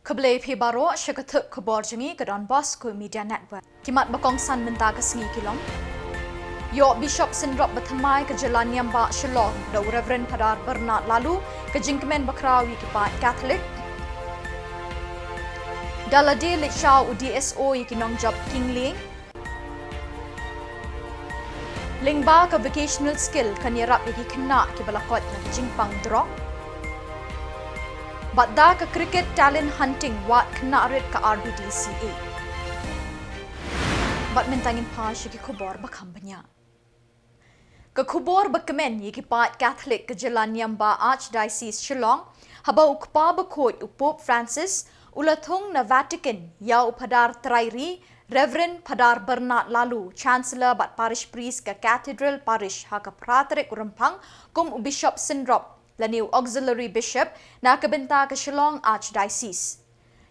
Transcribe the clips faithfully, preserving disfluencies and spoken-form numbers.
Khublei phi baroh sha ka thup khubor jong ngi ka Don Bosco Media Network. Ki mat ba kongsan mynta ka sngi ki long: Ïoh Bishop Synrop bathymmai ka jylla Niam Bah Shillong da u Reverend Phadar Bernard Laloo ka jingkmen bakhraw ïa ki paid Katholik. Da lade leit shaw u D S O ïa ki nongjop Kingleng. Lyngba ka vocational skill kan ïarap ïa ki khynnah kiba la koit na ka jingpang drok. Bad da ka cricket talent hunting wad khynnah rit ka R B D C A. Bad mynta ngin phai sha ki khubor ba kham bniah. Ka khubor ba kmen ïa ki paid Katholik ka jylla Niam Bah Archdiocese Shillong, haba u Kpa Bakhuid u Pope Francis u la thung na Vatican ïa u Phadar Trai Ri, Reverend Phadar Bernard Laloo, Chancellor bad Parish Priest ka Cathedral Parish ha ka phra tarik u Rymphang kum u Bishop Synrop lane u Auxiliary Bishop na ka bynta ka Shillong Archdiocese.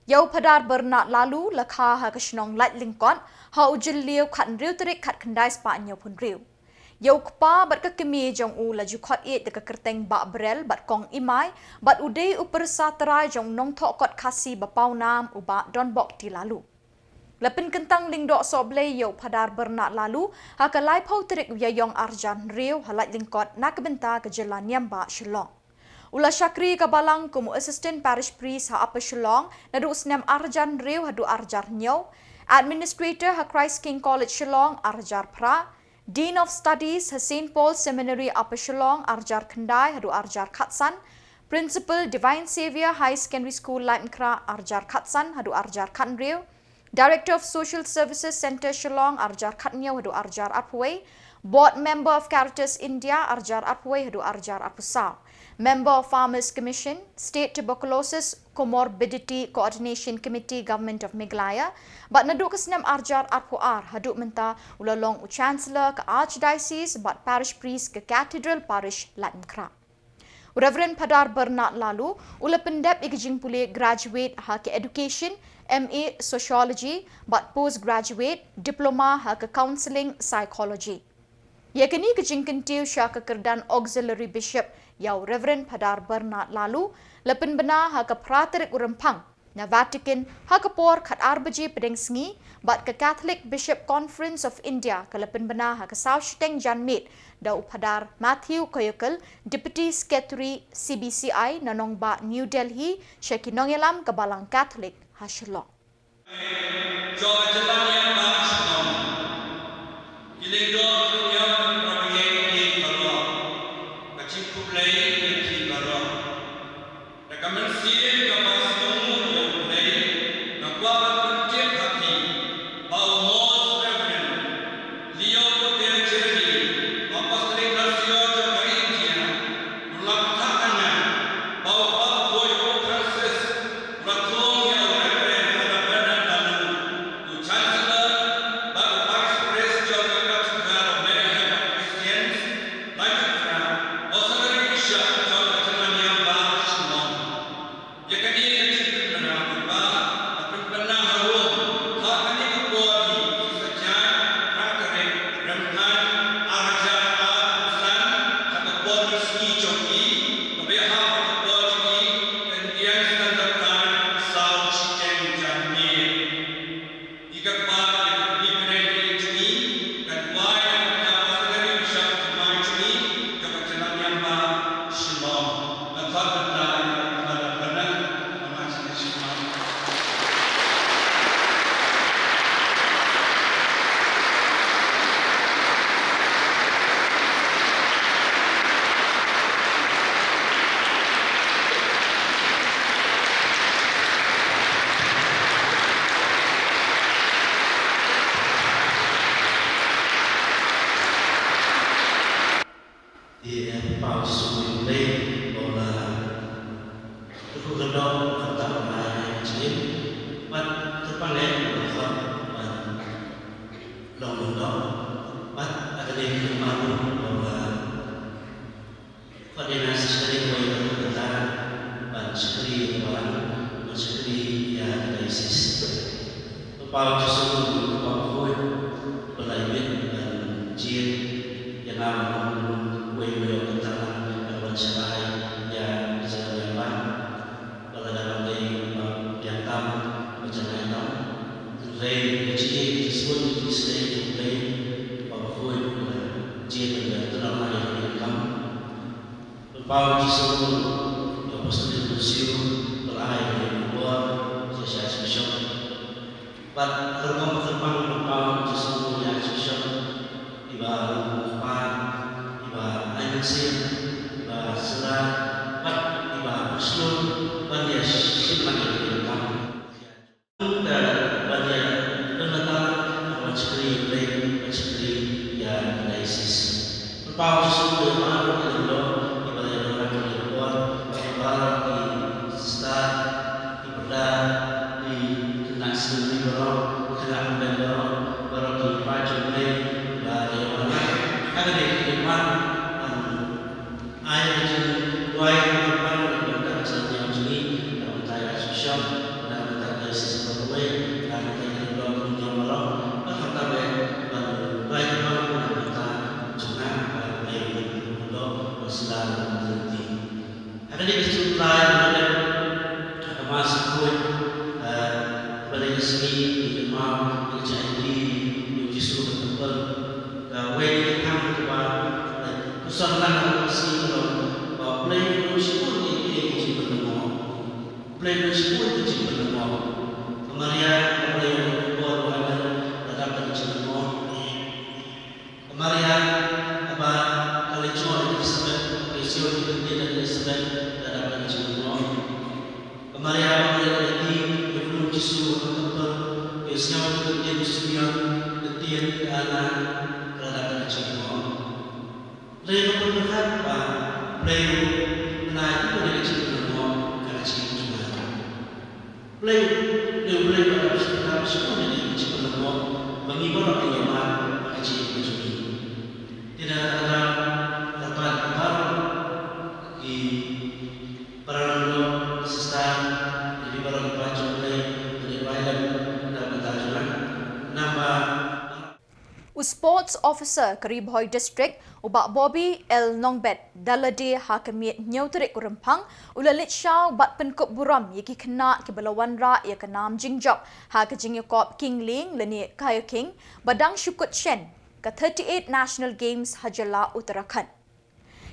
Ïa u Phadar Bernard Laloo la kha ha ka shnong Laitlyngkot ha u Jylliew khathynriew tarik khatkhyndai spah hynñiewphew hynriew. Ïa u kpa bad ka kmie jong u la ju khot ïeit da ka kyrteng Bah Brel bad Kong Imai, bad u dei u pyrsa trai jong u nongthoh kot Khasi ba pawnam u Bah Donbok T Laloo. La pynkyntang lyngdoh sohblei ïa u Phadar Bernard Laloo ha ka laiphew tarik u Ïaïong arhajar hynriew ha Laitlyngkot na ka bynta ka jylla Niam Bah Shillong. U la shakri ka balang kum u Assistant Parish Priest ha Upper Shillong naduh u snem arhajar hynriew haduh arhajar hynñiew, Administrator ha Christ King College Shillong arhajar phra, Dean of Studies ha Saint Paul's Seminary Upper Shillong arhajar khyndai haduh arhajar khatsan, Principal Divine Saviour Higher Secondary School Laitumkhrah arhajar khatsan haduh arhajar khathynriew, Director of Social Services Centre Shillong arhajar khathynñiew haduh arhajar arphew wei, Board Member of Caritas India arhajar arphew wei haduh arhajar arphew saw, Member of Farmers Commission, State Tuberculosis Comorbidity Coordination Committee, Government of Meghalaya, bad naduh ka snem arhajar arphew ar haduh mynta u la long u Chancellor ka Archdiocese bad Parish Priest ka Cathedral Parish Laitumkhrah. U Reverend Phadar Bernard Laloo u la pyndep ïa ka jingpule Graduate ha ka Education, M A Sociology bad Postgraduate Diploma ha ka Counselling Psychology. Ïa kane ka jingkyntiew sha ka kyrdan Auxiliary Bishop ïa u Reverend Phadar Bernard Laloo la pynbna ha ka phra tarik u Rymphang na Vatican ha ka por khatar baje pdeng sngi, bad ka Catholic Bishop Conference of India ka la pynbna ha ka saw shiteng janmiet da u Phadar Matthew Koyakal, Deputy Secretary C B C I na nongbah New Delhi sha ki nongïalam ka Balang Catholic ha Shillong. Jong ka jylla Myanmar Shillong. Ki lyngdoh ki ïa ki para bangeit baroh. Ka jingkhublei ïa phi baroh. Da ka mynsiem kaba sngewbha ïa U Blei, nga kwah ban pyntip ha phi ba u Most Reverend Leo Potter Jeremy, u Apostolic Nuncio jong ka India, u la pynthikna ba u Kpa Bakhuid u Pope Francis u la thung ïa u Reverend Father Bernard Laloo, u Chancellor bad u Parish Priest jong ka Cathedral of Mary Help of Christians, Laitumkhrah, Auxiliary Bishop jong ka jylla Myanmar Shillong. Ïa kane ka jingpynbna kaba la pynbna ha Rome ha kane ka por hi, shi sngi Saitjaiñ, phra tarik Rymphang, arhajar arphew san, ha ka por mynsngi jong ki, kaba ïahap ha ka por jong ki Indian Standard Time, saw shiteng janmiet. Ïa ka kpa, ïa ka kmie bneng ka ïing jong ngi, ka duwai na ka bynta u Auxiliary Bishop thymmai jong ngi, jong ka jylla Myanmar, Shillong. Nga khot mynta ïa u Father Bernard, Mama jong ngi Shillong. Te, eh, pau sumai Blei, ba u la kyrkhu kyrdoh, kyrtang ba ai jingim, bad kyrpang eh, ba u khot, ban long lyngdoh, bad ha kane ka jingmut, ba u la khot ïa nga secretary, ba u ïa ka kyrtang, ban secretary ïa ka balang, ban secretary ïa ka diocese. Kpa Jisu, Kpa Bakhuid, ba la ïeit ban jied ïa nga ban long uwei ba ïoh kyntang ban wan sharai ïa ka jylla Myanmar. Ba la dang dei ba biang Shlur ban ïa shim lang ïa ka kam. Ka ban ïa don na ta ban shakri ïa U Blei, ban shakri ïa ka diocese. Kyrpad ïa U Jisu ïa baroh ki lyngdoh kiba la ïa don ha kane ka por, ïa baroh ki sister, ki brother, ki khynnah seminary baroh, ki khynnah convent baroh, baroh ki paid jong U Blei ba la ïa wan ha kane ka khyllipmat ban ai ka jingduwai kyrpad na ka bynta ka jingïaid jingim, na ka bynta ka Archbishop, na ka bynta ka diocese ba kawei, na ka bynta ki lyngdoh ki lyngdoh baroh, na ka bynta ban duwai kyrpad na ka bynta jong nga ba U Blei un ïoh ban sla na ka bynta. Ha kane ka jingduwai ba la dep ha ka Mass Khuid, eh, ba dei ka sngi ka jingkynmaw ïa ka jingïaid ïa U Jisu ha ka templ. Kawei na ki thang kiba la pynshong lang ha kane ka sngi ka long ba U Blei un shibun ïa kiei ki jingpynlyngngoh. U Blei un shibun ïa ki jingpynlyngngoh. Ka Maria kaba la ïoh ïa ka bor ba la dap da ka jingpynlyngngoh. Ka Maria kaba ka la ïoh ïa ka Elisabet, ka la ïoh ïa ka Elisabet, la dap da ka jingpynlyngngoh. Ka Maria kaba la ïoh ïa ka Jisu ha ka templ, ka ïohsngew ïa ka ktien u Simeon, ka ktien ka Anna, ka la dap da ka jingpynlyngngoh. Hynrei nga pyrkhat ba U Blei u pynai ïa ka jingpynlyngngoh ha ka jingim jong nga. Blei, Blei, Blei ba la pynshai, la pynshai ïa ka jingpynlyngngoh ba ngi baroh ngin ïoh mad ha ka jingim ka jong ngi. Te nga kyrpad ïa baroh ki para lyngdoh, sister, ïa phi baroh ki paid jong U Blei, ban ïa duwai lem na ka bynta jong nga. Namar U Sports Officer ka Ri Bhoi District, u Bah Bobby L Nongbet, da lade ha ka miet hynñiew tarik u Rymphang, u la leit shaw bad pynkup burom ïa ki khynnah kiba la wanrah ïa ka nam jingjop ha ka jingïakop Kingling lane Kayaking, ba dang shu kut shen ka thirty-eight National Games ha jylla Uttarakhand.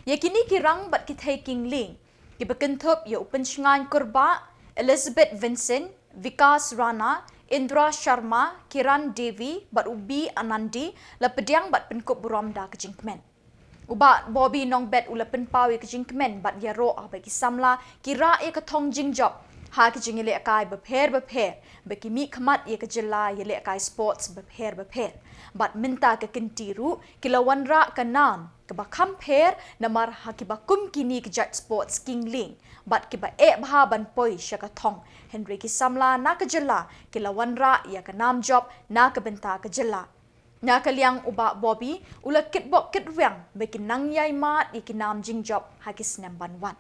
Ïa kine ki rang bad ki thei Kingling, kiba kynthup ïa u Pynshngaiñ Kurbah, Elizabeth Vincent, Vikas Rana, Indra Sharma, Kiran Devi, bad u B Anandi, la pdiang bad pynkup burom da ka jingkmen. U Bah Bobby Nongbet u la pynpaw ïa ka jingkmen bad ïaroh haba ki samla ki rah ïa ka thong jingjop ha ki jingïalehkai bapher bapher, ba ki mihkhmat ïa ka jylla ïalehkai sports bapher bapher. Bad mynta ka kynti ruh ki la wanrah ka nam kaba kham pher namar ha kiba kum kine ki jait sports Kingling bad kiba eh bha ban poi sha ka thong, hynrei ki samla na ka jylla ki la wanrah ïa ka nam jop na ka bynta ka jylla. Na ka liang u Bah Bobby u la kitbok kitrwiang ba kin nang ïai mad ïa ki nam jingjop ha ki snem ban wan.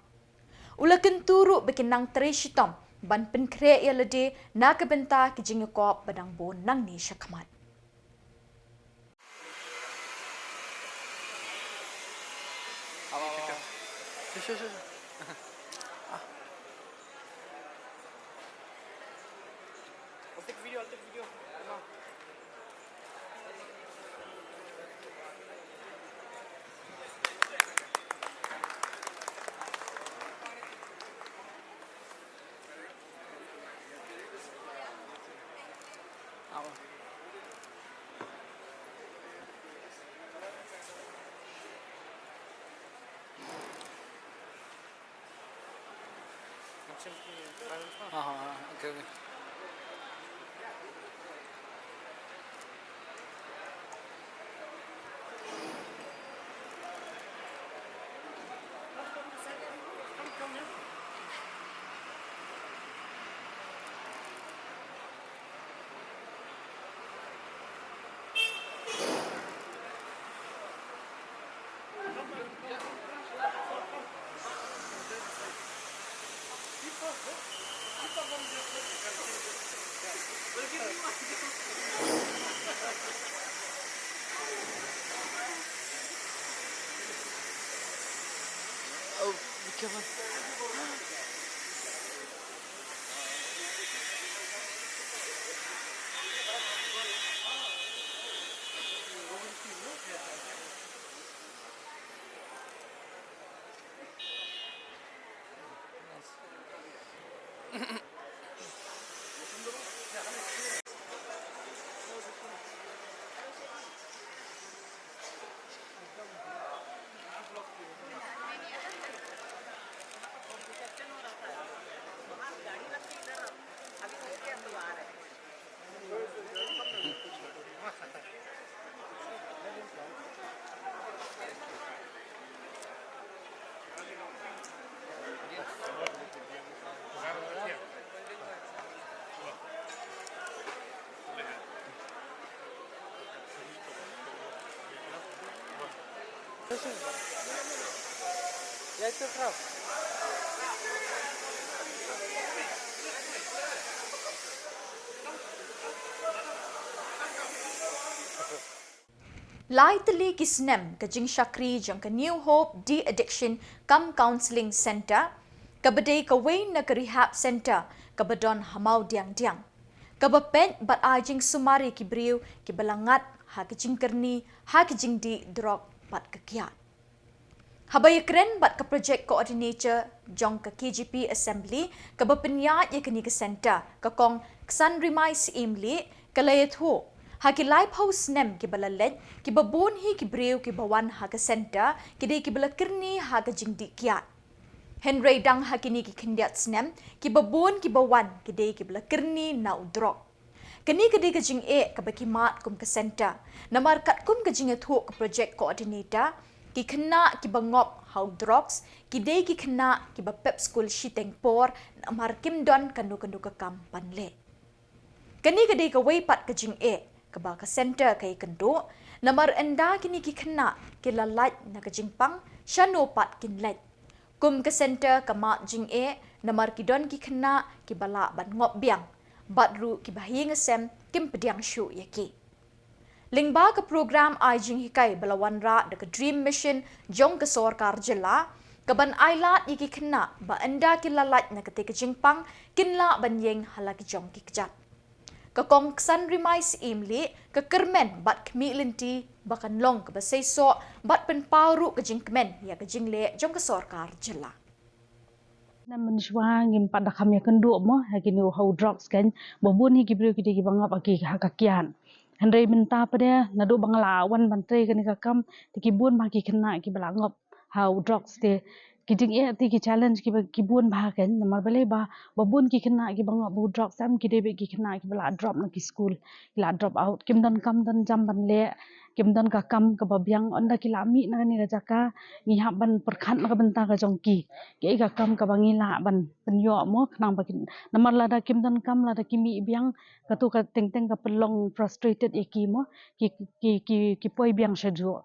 U la kyntu ruh ba kin nang trei shitom ban pynkhreh ïa lade na ka bynta ki jingïakop ba dang bun nangne shakhmat. I'll take video, I'll take video. हाँ, हाँ, हाँ, okay, okay। Oh, be careful. Lai tylli ki snem ka jingshakri jong ka New Hope De-Addiction cum Counselling Centre, kaba dei kawei na ka rehab centre kaba don ha Mawdiangdiang, kaba peit bad ai jingsumar ïa ki briew kiba la ngat ha ka jingkyrni ha ka jingdih drok bad ka kiad. Haba ïakren bad ka Project Coordinator jong ka K J P Assembly kaba pynïaid ïa kane ka centre, ka Kong Ksanrimai Syiemlieh, ka la ïathuh, ha ki laiphew snem kiba la leit, kiba bun hi ki briew kiba wan ha ka centre ki dei kiba la kyrni ha ka jingdih kiad. Hynrei dang ha kine ki khyndiat snem, kiba bun kiba wan ki dei kiba la kyrni na u drok. Kane ka dei ka jingeh kaba ki mad kum ka centre. Namar katkum ka jingïathuh ka Project Coordinator, ki khynnah kiba ngop ha u drugs ki dei ki khynnah kiba pep skul shiteng por, namar kim don kano kano ka kam ban leh. Kane ka dei kawei pat ka jingeh kaba ka centre ka ïakynduh, namar ynda kine ki khynnah ki la lait na ka jingpang, shano pat kin leit? Kum ka centre ka mad jingeh namar ki don ki khynnah kiba lah ban ngop biang, bad ruh kiba ha ïing ha sem kim pdiang shuh ïa ki. Lyngba ka program ai jinghikai ba la wanrah da ka Dream Mission jong ka sorkar jylla, ka ban ai lad ïa ki khynnah ba ynda ki la lait na katei ka jingpang, kin lah ban ïeng ha la ki jong ki kjat. Ka Kong Ksanrimai Syiemlieh ka kyrmen bad khmih lynti ba kan long kaba seisoh bad pynpaw ruh ka jingkmen ïa ka jingleh jong ka sorkar jylla. Na mynshuwa ngim pat da kham ïakynduh mo ha kine u, ha u drugs, kan ba bun hi ki briew ki dei kiba ngop ha ki, ha ka kiad. Hynrei mynta pat de naduh ba nga la wan ban trei kane ka kam, te ki bun bha ki khynnah kiba la ngop ha u drugs. Te ki jingeh, te ki challenge kiba, ki bun bha, kan, namar balei ba, ba bun ki khynnah kiba ngop ha u drugs em ki dei beit ki khynnah kiba la drop na ki skul, ki la drop out, kim don kam don jam ban leh, kim don ka kam kaba biang. Ynda ki la mih na kane ka jaka, ngi hap ban pyrkhat na ka bynta ka jong ki, kaei ka kam kaba ngi lah ban pynïoh mo, khnang ba kin, namar lada kim don kam, lada ki mih biang, kato ka teng teng ka pynlong frustrated ïa ki mo, ki, ki, ki, ki poi biang shajuh.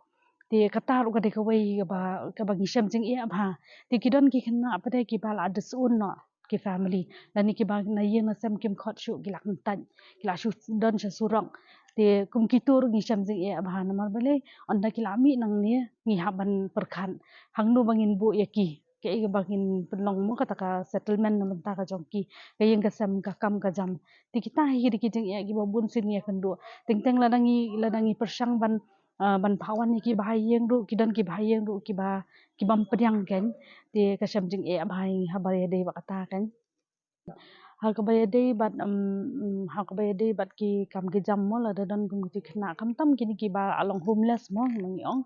Te kata ruh ka dei kawei kaba, kaba ngi shem jingeh bha. Te ki don ki khynnah pat de kiba la disown noh ki family, lane kiba na ïing na sem kim khot shuh, ki la kyntait, ki la shu don sha surok. Te kum kito ruh ngi shem jingeh bha, namar balei, ynda ki la mih nangne ngi hap ban pyrkhat hangno ba ngin buh ïa ki, kaei kaba ngin pynlong mo, kata ka settlement na bynta ka jong ki, ka ïing ka sem, ka kam ka jam. Te kita hi ki dei ki jingeh kiba bun sien ngi ïakynduh. Teng teng lada ngi, lada ngi pyrshang ban, ah, ban phah wan ïa ki bahaïing ruh, ki don ki bahaïing ruh kiba, kibym pdiang, kan. Te ka shem jingeh bha ïa ngi haba ïadei bad kata, kan. Ha kaba ïadei bad, em, em, ha kaba ïadei bad ki kam ki jam mo, lada don kum ki khynnah, khamtam kine kiba la long homeless mo, ma ngi ong.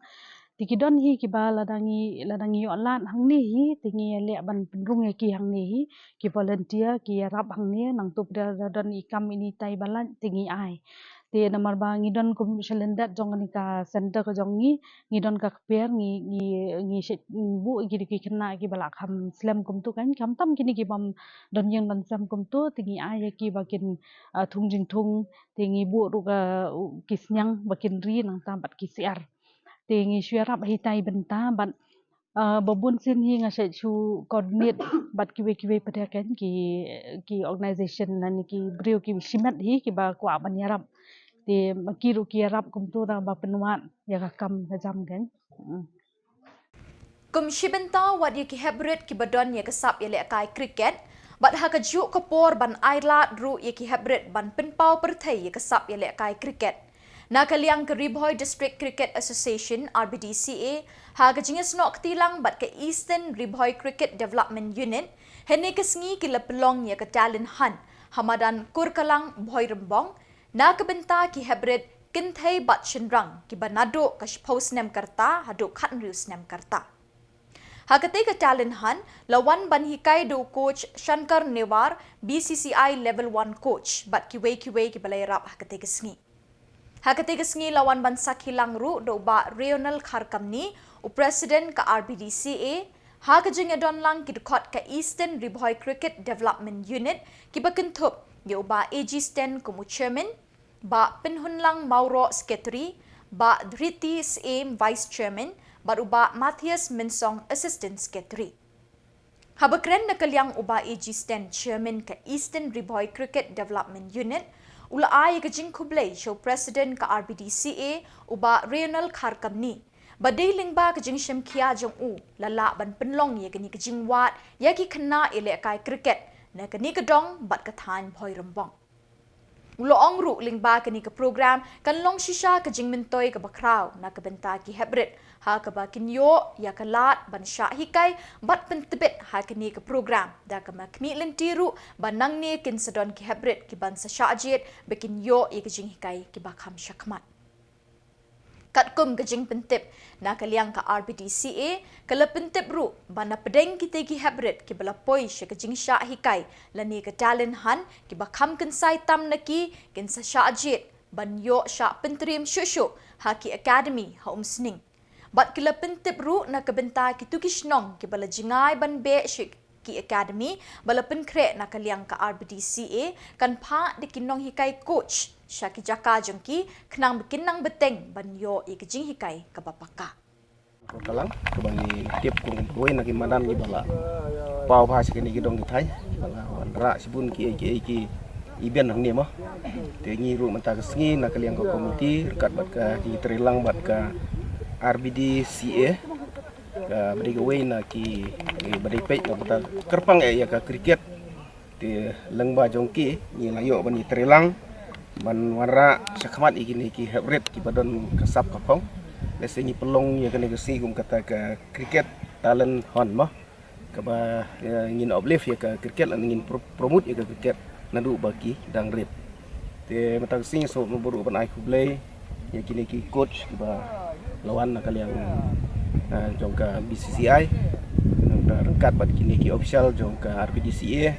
Te ki don hi kiba lada ngi, lada ngi ïoh lad hangne hi, te ngi leh ban pynrung ïa ki hangne hi, ki volunteer, ki ïarap hangne, nangta pat lada don i kam ini tai ba lait te ngi ai. Te namar ba ngi don kum shalyndet jong kane ka centre ka jong ngi, ngi don ka kper, ngi, ngi, ngi shu buh ïa ki, ki khynnah kiba la kham slem kumto, kan, khamtam kine kibym don ïing don sem kumto, te ngi ai ïa ki ba kin, ah, thung jingthung, te ngi buh ruh ka, u, ki sniang ba kin ri nangta bad ki syiar. Te ngi shu ïarap hitai bynta bad, ah, ba bun sien hi nga shait shu coordinate bad kiwei kiwei pat de, kan, ki, ki organisation lane ki briew ki shimet hi kiba kwah ban ïarap. Te ma ki ruh ki ïarap kumto da ba pynwad ïa ka kam ka jam, kan. Mm. Kum shi bynta wat ïa ki heprit kiba don ïa ka sap ïalehkai cricket, bad ha kajuh ka por ban ai lad ruh ïa ki heprit ban pynpaw pyrthei ïa ka sap ïalehkai cricket. Na ka liang ka Ri Bhoi District Cricket Association, R B D C A, ha ka jingïasnoh kti lang bad ka Eastern Ri Bhoi Cricket Development Unit, hynne ka sngi ki la pynlong ïa ka talent hunt ha madan Kurkalang, Bhoirymbong, na ka bynta ki heprit kynthei bad shynrang kiba naduh ka shiphew snem ka rta haduh khathynriew snem ka rta. Ha katei ka talent hunt la wan ban hikai da u coach Shankar Newar, B C C I level one coach, bad kiwei kiwei kiba la ïarap ha katei ka sngi. Ha katei ka sngi la wan ban sakhi lang ruh da u Bah Reonel Kharkamni, u President ka R B D C A, ha ka jingïadon lang ki dkhot ka Eastern Ri Bhoi Cricket Development Unit, kiba kynthup ïa u Bah A G Sten kum u Chairman, Bah Pynhunlang Mawroh, Secretary, Bah Dhriti Syiem, Vice Chairman, bad u Bah Matthias Mynsong, Assistant Secretary. Haba kren na ka liang u Bah A G Sten, Chairman ka Eastern Ri Bhoi Cricket Development Unit, u la ai ïa ka jingkhublei sha u President ka R B D C A, u Bah Rayonel Kharkamni, ba dei lyngba ka jingshim khia jong u la lah ban pynlong ïa kane ka jingwad ïa ki khynnah ïalehkai cricket na kane ka dong bad ka thaiñ Bhoirymbong. U la ong ruh lyngba kane ka program kan long shisha ka jingmyntoi kaba khraw na ka bynta ki heprit, ha kaba kin ïoh ïa ka lad ban shah hikai bad pyntbit ha kane ka program, da kaba khmih lynti ruh ba nangne kin sa don ki heprit kiban sa shah jied ba kin ïoh ïa ka jinghikai kiba kham shakhmat. Katkum ka jingpyntip na ka liang ka R B D C A, ka la pyntip ruh ba na pdeng kitei ki heprit kiba la poi sha ka jingshah hikai lane ka talent hunt, kiba kham kynsai tam na ki kin sa shah jied ban ïoh shah pyntriem shuh shuh ha ki academy ha Umsning. Bad ki la pyntip ruh na ka bynta kito ki shnong kiba la jngai ban beh sha ki academy ba la pynkhreh na ka liang ka R B D C A, kan phah da ki nonghikai coach sha ki jaka jong ki, khnang ba kin nang bteng ban ïoh ïa ka jinghikai kaba paka. Ka lang kaba ngi tip kum kawei na ki madan kiba la paw bha sha kine ki dong ki thaiñ, kiba la wanrah shibun kiei kiei ki event hangne mo. Te ngi ruh mynta ka sngi na ka liang ka komiti ryngkat bad ka jingtreilang bad ka R B D C A, ka ba dei kawei na ki, ki ba dei peit na bynta kyrpang eh ïa ka cricket. Te lyngba jong ki ngi la ïoh ban ïatreilang ban wanrah shakhmat ïa kine ki heprit kiba don ka sap ka phong. Lehse ngi pynlong ïa kane ka sngi kum kata ka cricket talent hunt mo, kaba, eh, ngin uplift ïa ka cricket lane ngin pro-, promote ïa ka cricket naduh ba ki dang rit. Te mynta ka sngi sngewbha ruh ban ai khublei ïa kine ki coach kiba la wan na ka liang, ah, jong ka B C C I, nangta ryngkat bad kine ki official jong ka R B D C A,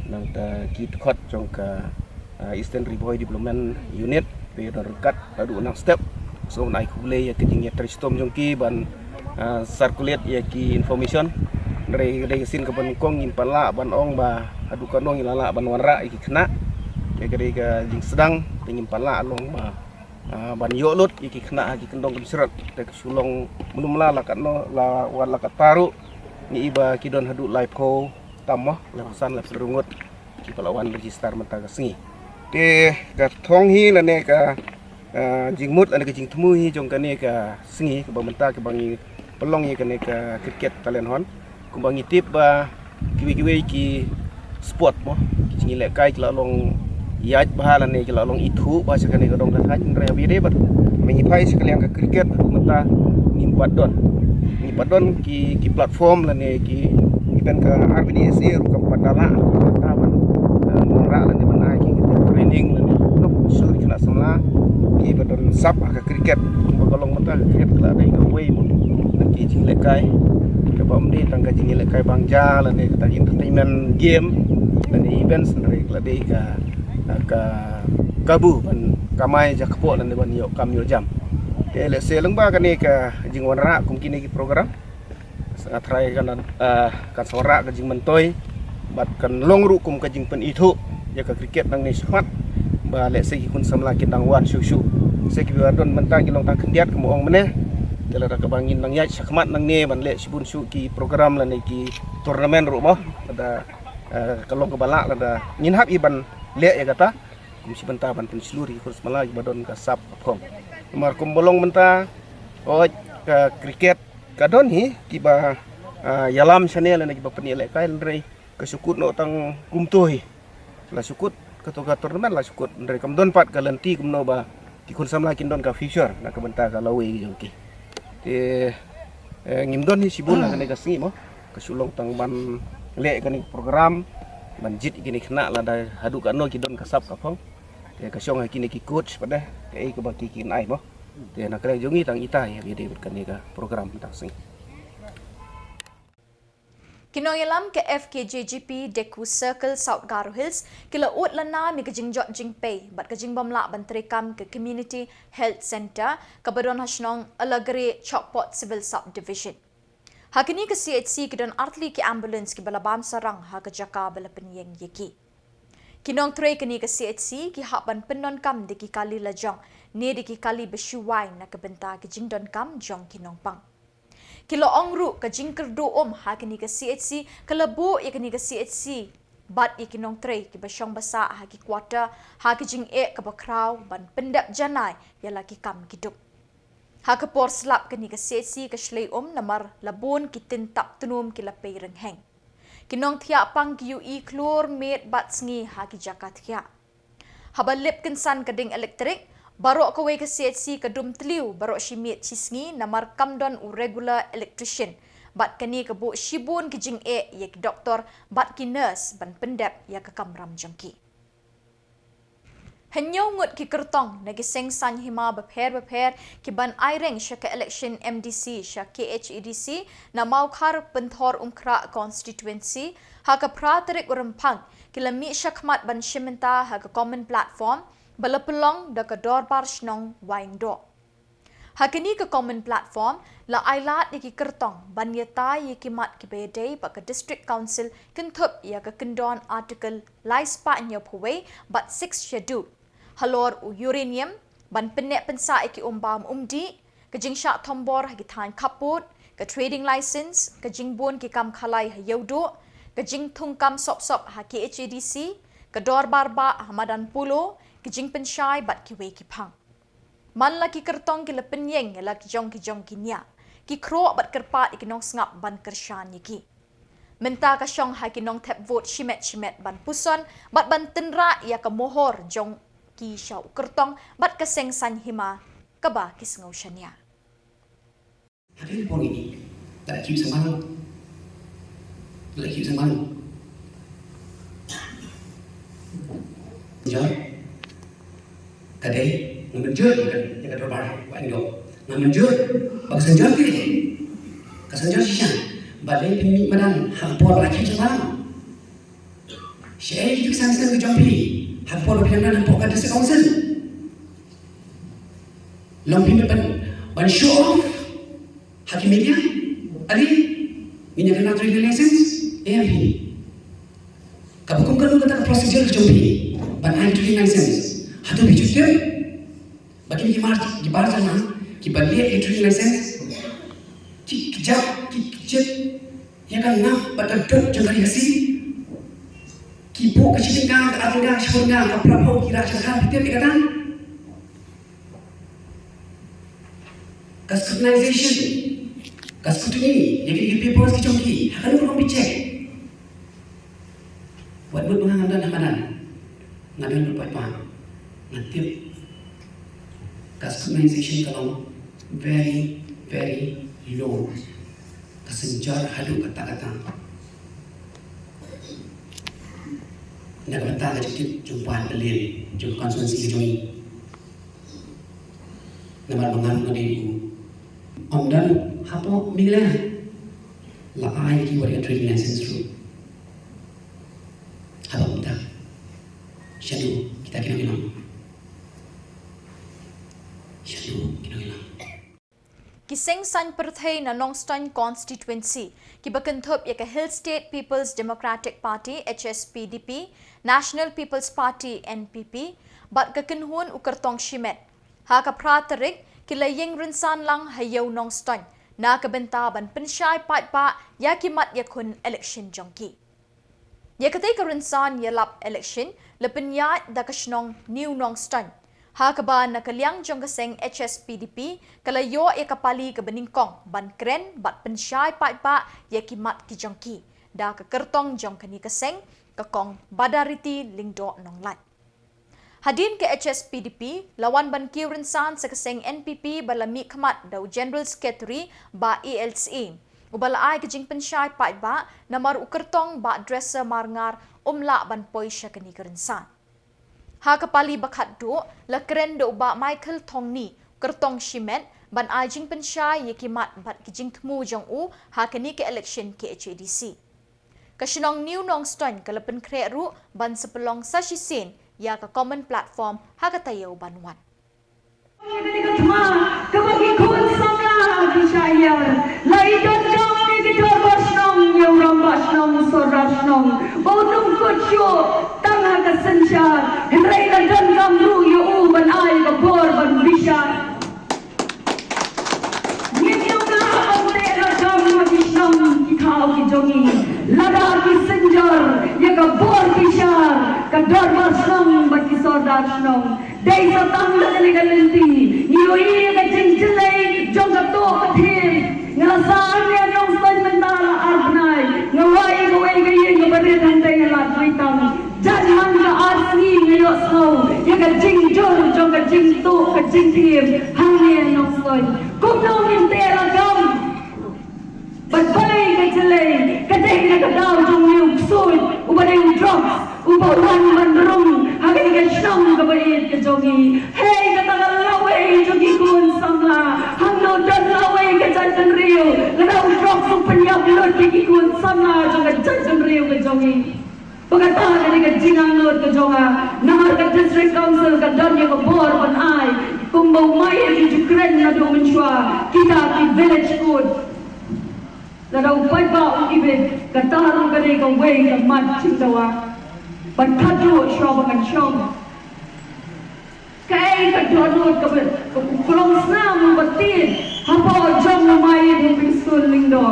nangta ki dkhot jong ka, ah, Eastern Ri Bhoi Development Unit, ba ïadon ryngkat naduh nang step. Sngewbha ban ai khublei ïa ka jingïatrei shitom jong ki ban, ah, circulate ïa ki information. Hynrei ka dei ka sien kaba nyngkong ngim pat lah ban ong ba haduh katno ngi la lah ban wanrah ïa ki khynnah. Te ka dei ka jingsdang, te ngim pat lah long ba, ah, ban ïoh lut ïa ki khynnah ha ki kyndong kynshrut. Te ka shu long mynta la katno, la wan la katta ruh, ngi i ba ki don haduh laiphew tam mo, laiphew san, laiphew hynriew ngut kiba la wan register mynta ka sngi. Te ka thong hi lane ka, ah, jingmut lane ka jingthmu hi jong kane ka sngi kaba mynta kaba ngi pynlong ïa kane ka cricket talent hunt. Kumba ngi tip ba kiwei kiwei ki sport mo, ki jingïalehkai ki la long ïaid bha lane ki la long ithuh bha sha kane ka dong ka thaiñ, hynrei haba ïadei bad ba ngi phai sha ka liang ka cricket haduh mynta ngim pat don, ngim pat don ki, ki platform lane ki, even ka R B D S A ruh kam pat da lah mynta ban, eh, wanrah lane ban ai ki, ki training lane, noh, shuh ki khynnah samla kiba don sap ha ka cricket. Kumba ka long mynta ka cricket ka la dei kawei mo na ki jingïalehkai kaba ym dei tang ka jingïalehkai bang ja lane kata entertainment game lane events, hynrei ka la dei ka, ka kabu ban kamai ja kpoh lane ban ïoh kam ïoh jam. Te lehse lyngba kane ka jingwanrah kum kine ki program, sa nga tharai kan, ah, kan sa wanrah ka jingmyntoi bad kan long ruh kum ka jingpynithuh ïa ka cricket nangne shakhmat, ba lehse ki khun samla kin dang wan shuh shuh. Lehse kiba don mynta ki long tang khyndiat kumba ong mynne. Te lada kaba ngin nang ïaid shakhmat nangne ban leh shibun shuh ki program lane ki tournament ruh mo, lada, eh, ka long kaba lah lada ngin hap hi ban leh ïa kata, kum shi bynta ban pynshlur ïa ki khun samla kiba don ka sap ka phong. Namar kumba long mynta, oi, ka cricket ka don hi kiba, ah, ïalam shane lane kiba pynïalehkai, hynrei ka shu kut noh tang kumto hi. La shu kut kato ka tournament, la shu kut, hynrei kam don pat ka lynti kumno ba ki khun samla kin don ka future na ka bynta ka lawei jong ki. Te, eh, ngim don hi shibun ha kane ka sngi mo. Ka shu long tang ban leh kane ka program ban jied ïa kine ki khynnah lada haduh katno ki don ka sap ka phong. Te ka shong ha kine ki coach pat de kaei kaba ki kin ai mo. Te na ka liang jong ngi tang ita ïa ba ïadei bad kane ka program mynta ka sngi. Ki nongïalam ka F K J G P Deku Circle, South Garo Hills, ki la ud la nam ïa ka jingjot jingpei bad ka jingbym lah ban treikam ka Community Health Centre kaba don ha shnong Alagre, Chokpot Civil Sub Division. Ha kane ka C H C ki don artylli ki ambulance kiba la bam sarong ha ka jaka ba la pynïeng ïa ki. Ki nongtrei kane ka C H C ki hap ban pyndonkam da ki kali lajong ne da ki kali ba shu wai na ka bynta ka jingdonkam jong ki nongpang. Ki la ong ruh ka jingkyrduh um ha kane ka C H C ka la buh ïa kane ka C H C bad ïa ki nongtrei kiba shong ba sah ha ki quarter ha ka jingeh kaba khraw ban pyndep janai ïa la ki kam ki duk. Ha ka por slap kane ka C H C ka shlei um namar la bun ki tyntap tnum ki la pei ryngheng. Ki nongthiah pang ki ïohi khlur miet bad sngi ha ki jaka thiah. Haba lip kynsan ka ding elektrik, baroh kawei ka C H C ka dum tliw baroh shi miet shi sngi namar kam don u regular electrician. Bad kane ka buh shibun ki jingeh ïa ki doktor bad ki nurse ban pyndep ïa ka kamram jong ki. Hynñiew ngut ki kyrtong na ki seng saiñ hima bapher bapher ki ban aireng sha ka election M D C sha K H A D C na Mawkhar Pynthor Umkhrah constituency ha ka phra tarik u Rymphang ki la mih shakhmat ban shim bynta ha ka common platform ba la pynlong da ka Dorbar Shnong Waiñdoh. Ha kane ka common platform la ailad ïa ki kyrtong ban ïatai ïa ki mat kiba ïadei bad ka District Council kynthup ïa ka kyndon Article lai spah hynñiewphew wei bad Sixth Schedule halor u uranium, ban pynneh pynsah ïa ki um bam um dih, ka jingshah thombor ha ki thaiñ khappud, ka trading license, ka jingbun ki kam khalai ha Ïewduh, ka jingthung kam sop sop ha K H A D C, ka dorbar bah ha madan Polo, ka jingpynshai bad kiwei ki phang. Man la ki kyrtong ki la pynïeng ïa la ki jong ki jong ki nia, ki khroh bad kyrpad ïa ki nongsngap ban kyrshan ïa ki. Mynta ka shong ha ki nongthep vote shimet shimet ban puson bad ban tynrah ïa ka mohor jong ki sha u kyrtong bad ka seng saiñ hima kaba ki sngew shaniah. Haduh pon ini, tak cute sembang. Tak cute sembang. Jor. Ka dei, nga mynjur, ka, ka dorbar, wa indo. Nga mynjur, ba ka synjor ti. Ka synjor shisha. Ba dei pynmih madan, ha ka por ba la cute sembang. Shaei ki san san ki jong phi, ha ka por ba phi dang don hapoh ka district council. Long phi ban, ban show off ha ki media, ali, ngin ïa kynmaw trading license, eh, phi. Kaba kum kano kata ka procedure jong phi ban ai trading license? Hato phi ju tip ba kine ki mar, ki bar jong nga, kiba leh ïa trading license, ki, ki jap, ki, ki jep ïa ka ngap bad ka dud jong ka ri Khasi. Ki buh ka shi tyngka, ka ar tyngka, shiphew tyngka, ka phra phew, ki rah sha ka, phi tip ïa kata? Ka scrutinization, ka scrutiny ïa ki, ki papers ki jong ki, ha kano ka rukom phi check? Wat mut ba nga ngam don ha madan, nga don bad paidbah, nga tip ka scrutinization ka long very, very low. Ka synjor haduh katta katta. Na ka bynta ka jingtip jong u paidbah, jong ka constituency ka jong ngi. Namar ba nga ruh nga dei u, ym don hapoh Meghalaya la ai ki wat ka trading license ruh. Haba mynta, shaduh kita ki nongïalam, shaduh ki nongïalam. Ki seng saiñ pyrthei na Nongstoiñ constituency, kiba kynthup ïa ka Hill State People's Democratic Party, H S P D P, National People's Party, N P P, bad ka kynhun u kyrtong shimet, ha ka phra tarik ki la ïeng rynsan lang ha Ïew Nongstoiñ na ka bynta ban pynshai paidbah ïa ki mat ïakhun election jong ki. Ïa katei ka rynsan ïalap election la pynïaid da ka shnong New Nongstoiñ, ha kaba na ka liang jong ka seng H S P D P ka la ïoh ïa ka pali kaba nyngkong ban kren bad pynshai paidbah ïa ki mat ki jong ki da ka kyrtong jong kane ka seng, ka Kong Badariti Lyngdoh Nonglait. Hadien ka H S P D P la wan ban kiew rynsan sa ka seng N P P ba la mihkhmat da u General Secretary Bah A L Syiem, uba la ai ka jingpynshai paidbah namar u kyrtong Bah Dresser Marngar um lah ban poi sha kane ka rynsan. Ha ka pali ba khatduh la kren da u Bah Michael Thongni, kyrtong shimet, ban ai jingpynshai ïa ki mat bad ki jingthmu jong u ha kane ka election K H A D C. Ka shnong New Nongstoiñ ka la pynkhreh ruh ban sa pynlong sa shisien ïa ka common platform ha ka taïew ban wan. Kaba ki khun samla ki shah hiar, la i donkam ïa ki dorbar shnong, ïa u rangbah shnong, sordar shnong, ba u nongkut shuh tang ha ka synshar, hynrei la donkam ruh ïa u ban ai ka bor ban bishar. Ngim ïoh nga ban teh ki jong ngi, lada ki synjor ïa ka bor bishar, ka dorbar shnong bad ki sordar shnong. Dei sa tang da kane ka lynti ngi ïohi ïa ka jingjlei jong ka tuh ka thiem. Nga la sah hangne Nongstoiñ mynta la ar bnai, nga wai ïa kawei ka ïing kaba rit hangtei ha Lad Weitang. Jan man ka ar sngi nga ïohsngew ïa ka jingjur jong ka jingtuh ka jingthiem hangne Nongstoiñ. Kumno ngin teh lakam? Bad balei ka jlei? Ka dei na ka daw jong une u ksuid uba dei u drugs, uba wan ban rung ha kane ka shnong kaba ïeit ka jong ngi. Hei, kata ka lawei jong ki khun samla. Hangno don lawei ka jaitbynriew lada u drugs u pynïap lut ïa ki khun samla jong ka jaitbynriew ka jong ngi? Ba kata ka dei ka jingangnud ka jong nga. Namar ka District Council ka don ïa ka bor ban ai, kumba u Maïed u ju kren naduh mynshuwa, kita ki village court. Lada u paidbah u ibit, kata ruh ka dei kawei ka mat jingdawa. Ban khadduh shuwa ba ngan shong. Kaei ka dohnud kaba, ka klong snam uba tied hapoh jong u Maïed Hopingstone Lyngdoh?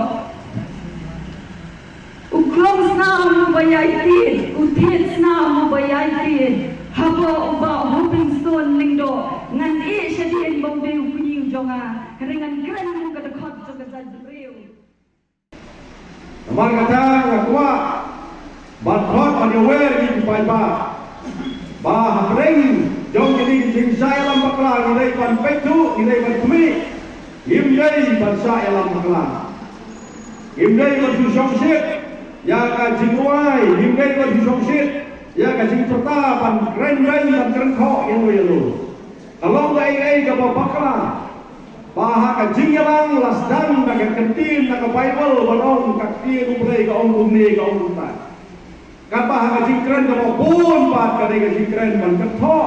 U klong snam uba ïai tied, u tied snam uba ïai tied hapoh u Bah Hopingstone Lyngdoh. Ngan ïeh shadien ba u dei u kñi u jong nga, hynrei ngan kren kum ka dkhot jong ka jaitbynriew. Namar kata nga kwah ban khot ban ïawer ïa ki paidbah ba hapdeng jong kine ki jingshah ïalam bakla ngi dei ban pynduh, ngi dei ban khmih, ngim dei ban shah ïalam bakla. Ngim dei ban shu shongshit ïa ka jingrwai, ngim dei ban shu shongshit ïa ka jingpyrta ban kren beiñ ban kren khoh ïano ïano. Ka long kaei kaei kaba bakla. Ba ha ka jingïalang la sdang da ka ktien na ka Baibl ban ong ka ktien U Blei ka ong kumne ka ong kumta. Katba ha ka jingkren kaba bun pat ka dei ka jingkren ban kynthoh,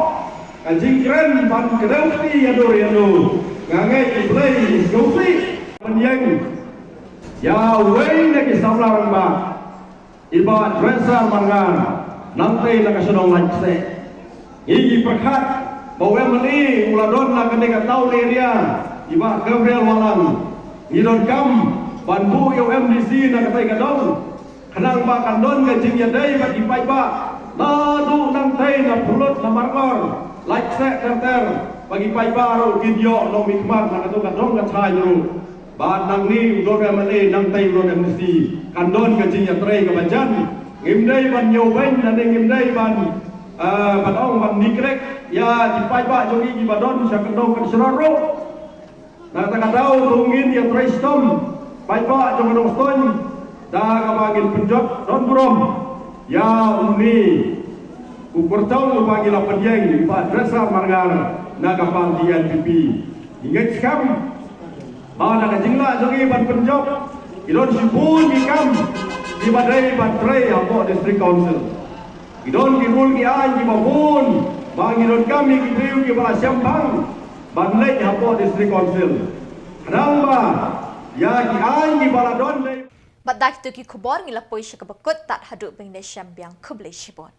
ka jingkren ban kdew kti ïa dur ïa dur. Nga ngeit U Blei u sngewsih. Pynïeng ïa uwei na ki samla rangbah, i Bah Dresser Marngar, nangtei na ka shnong Laitkaseh. Ngi ngi pyrkhat ba u MLA u la don na kane ka town area, i Bah Gabriel Wahlang. Ngi donkam ban buh ïa u MDC na katei ka dong. Khnang ba kan don ka jingïadei bad ki paidbah naduh nangtei na Phulut, na Marngar, Laitkaseh ter ter, ba ki paidbah ruh kin ïoh nongmihkhmat na kato ka dong ka thaiñ ruh. Ba nangne u don MLA, nangtei u don MDC, kan don ka jingïatrei kaba jan. Ngim dei ban ñiew beiñ lane ngim dei ban, ah, ban ong ban nikrek ïa ki paidbah jong ngi kiba don sha kyndong kynshrong ruh. Na kata ka daw to ngin ïatrei shitom paidbah jong ka Nongstoiñ da kaba ngin pynjot don burom ïa une u kyrtong uba ngi la pynïeng, i Bah Dresser Marngar na ka party NPP. Ngi ngeit skhem ba na ka jinglah jong ngi ban pynjop, ki don shibun ki kam kiba dei ban trei hapoh District Council. Ki don ki rule ki aiñ kiba bun ba ngi donkam ïa ki briew kiba la shemphang ban leit hapoh District Council. Khnang ba ïa ki aiñ kiba la don dei. Bad da kito ki khubor ngi la poi sha kaba kut, tad haduh ban ïashem biang, khublei shibun.